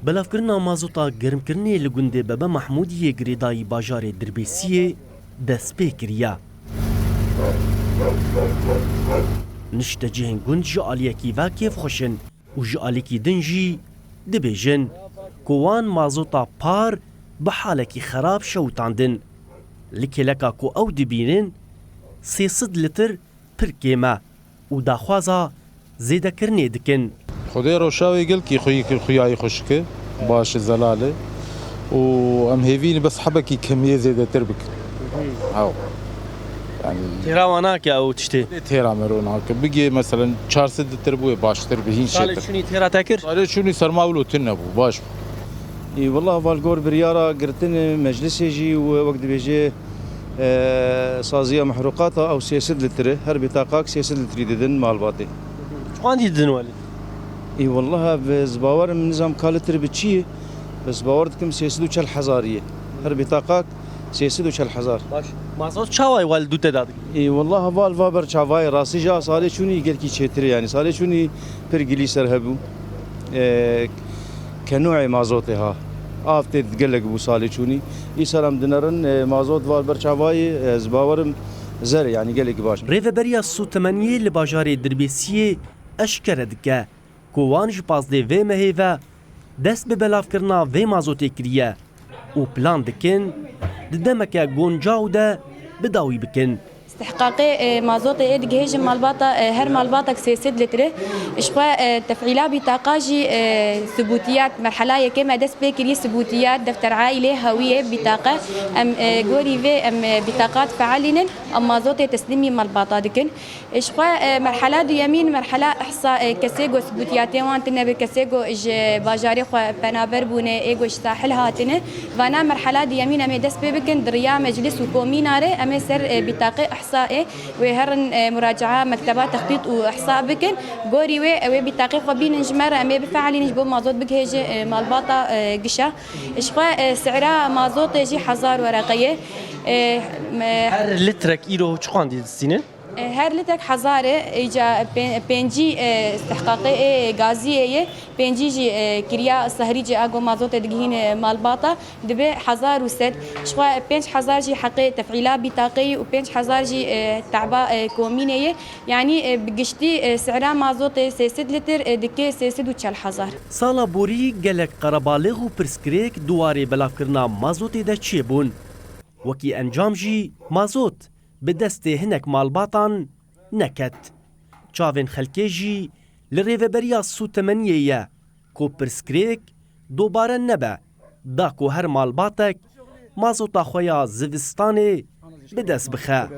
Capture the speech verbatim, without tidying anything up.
Belavkirina mazota germkirinê li gundê Bebe Mehmûdiyê girêdayî bajarê Dirbêsiyê dest pê kiriye. Niştecihên gund ji aliyekî ve kêfxweş in û ji alîkî din jî dibêjin ku wan mazota par bi halekî xerab şewitandin. Li kêleka ku ew dibînin sê sed litir pir kêm e û daxwaza zêdekirinê dikin. Xwedê roşa wê gelkî xuyî-, xuyayî xweşik e, baş e, zelal e û em hêvî ne bes hebekî kemiyê zêdetir bikin. Ew. Yani Têra wan nake ew tiştê? Têra me ro nake. Bigê meselen çar sed litir bûye baştir bi hîn Salê şêtir. Çûnî têra te kir? Salê çûnî serma wilo tune bû, baş bû. Î, wallah, heval gor biryara girtin meclisê jî û wek dibêje, e, saziya mehruqata ew sê sed litre, her bitaqak sê sed litrî didin malbatê. Çiqandî didin welî? Î, wallah, ev ez bawer im nizam ka litre bi çi ye, ez bawer dikim sê sed û çel hezarî ye. Her bitaqak sê sed û çel hezar. Baş. Mazot çawa ye welî dû te da dikin? Î, wallah, heval va ber çavayê rastî jî a salê çûnî gelkî çêtir e, yani salê çûnî pir gilî ser hebû. E, Kenûê mazotê ha. Av tê gelek bû salê çûnî. Îsal em dinerin, e, mazot va ber çavayê, ez bawer im zer e, yani gelek baş. Rêveberiya Sûtemeniyê li bajarê Dirbêsiyê eşkere dike ku wan ji pazdeh vê mehê ve dest bi belavkirina vê mazotê kiriye û plan dikin di demeke guncaw de bi dawî bikin. Îstihqaqê, e, mazotê ê digihêjin malbata, e, her malbatek sê sed litre. Ji xwe, e, tefîla bîtaqa jî, e, sibûtiyat, merhela yekê me dest pê kiriye, sibûtiyat, defter aîlê, hewiyê, bîtaqe. Em, e, gorî vê em, e, bîtaqat feelînin, em mazotê teslîmî malbata dikin. Ji xwe, e, merhela duyemîn, merhela ihsa, e, kesê ku sibûtiyatê wan tune be, kesê ku ji bajarê xwe penaber bûne, ê ku ji sahil hatine. Vana merhela duyemîn em ê dest pê bikin, di riya meclis û komîna re em ê ser, e, bîtaqê ihsa ê wê herin, e, muracaa mekteba textît û ihsa bikin. Gorî wê ew ê bîtaqê xwe bînin ji me re, em ê bifeelînin ji bo mazot bigihêje, e, malbata, e, gişa. Ji xwe, e, sera mazotê jî hezar wereqe ye. E, me- Her litrek îro çiqandî distînin? E, her litrek hezar e, îca pê-, pêncî, e, istihqaqê ê gaziyê ye, pêncî jî, e, kiriya sehrî cê a ku mazotê digihîne malbata, dibe hezar û sed. Ji xwe pênc hezar jî heqê tefîla bîtaqê ye û pênc hezar jî, e, teba, e, komînê ye. Yanî, e, bi giştî, e, sera mazotê sê sed litir, e, dike sê sed û çel hezar. Sala borî gelek qerebalix û pirsgirêk di warê belavkirina mazotê de çêbûn. Wekî encam jî mazot bi destê hinek malbatan neket. Çavên xelkê jî li Rêveberiya Sûtemeniyê ye ku pirsgirêk dobare nebe, da ku her malbatek mazota xwe ya zivistanê bi dest bixe.